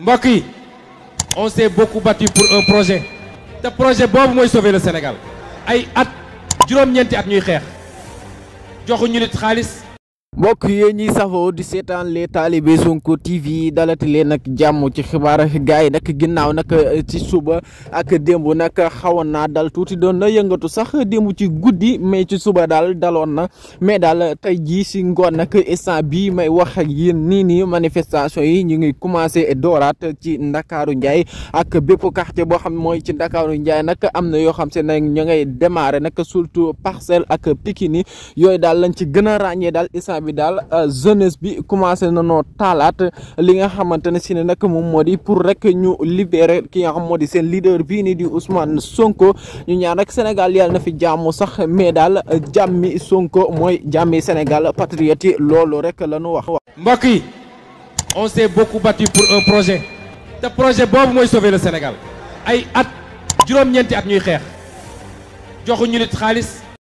mbokk yi on s'est beaucoup battu pour un projet te projet boobu mooy sauver le Sénégal ay at juróom-ñeenti at ñuy xeex joxuñu nit xaalis. mbokk yéen ñiy safoo di seetaan les talibé Sonko TV dalati leen nag jàmm ci xibaar gars yi nag ginnaaw nag ci suba ak démb nag xawoon naa dal tuuti doon na yëngatu sax démb ci guddi mais ci suba daal daloon na mais daal tey jii si ngoon nag instant bii may wax ak yéen nii manifestation yi ñu ngi commencé dooraat ci Ndakaaru Njaay ak bépp quartier boo xam mooy ci Ndakaaru Njaay nag am na yoo xam se nag ñu ngay démarré nag surtout Parcelles ak Pikine yooyu daal lañ ci gën a ràññee daal instant bi daal jeunesse bi commencé nañoo taalaat li nga xamante ne si ne nag moom moo di pour rek ñu libérer ki nga xam moo di seen leader bii nii di Ousmane Sonko ñu ñaan rek Sénégal yàlla na fi jàmm sax mais daal jàmmi Sonko mooy jàmmi Sénégal patriote yi loolu rek la ñu wax. mbokk yi on s'est beaucoup battu pour un projet te projet boobu mooy sauver le Sénégal ay at juróom-ñeenti at ñuy xeex joxuñu nit xaalis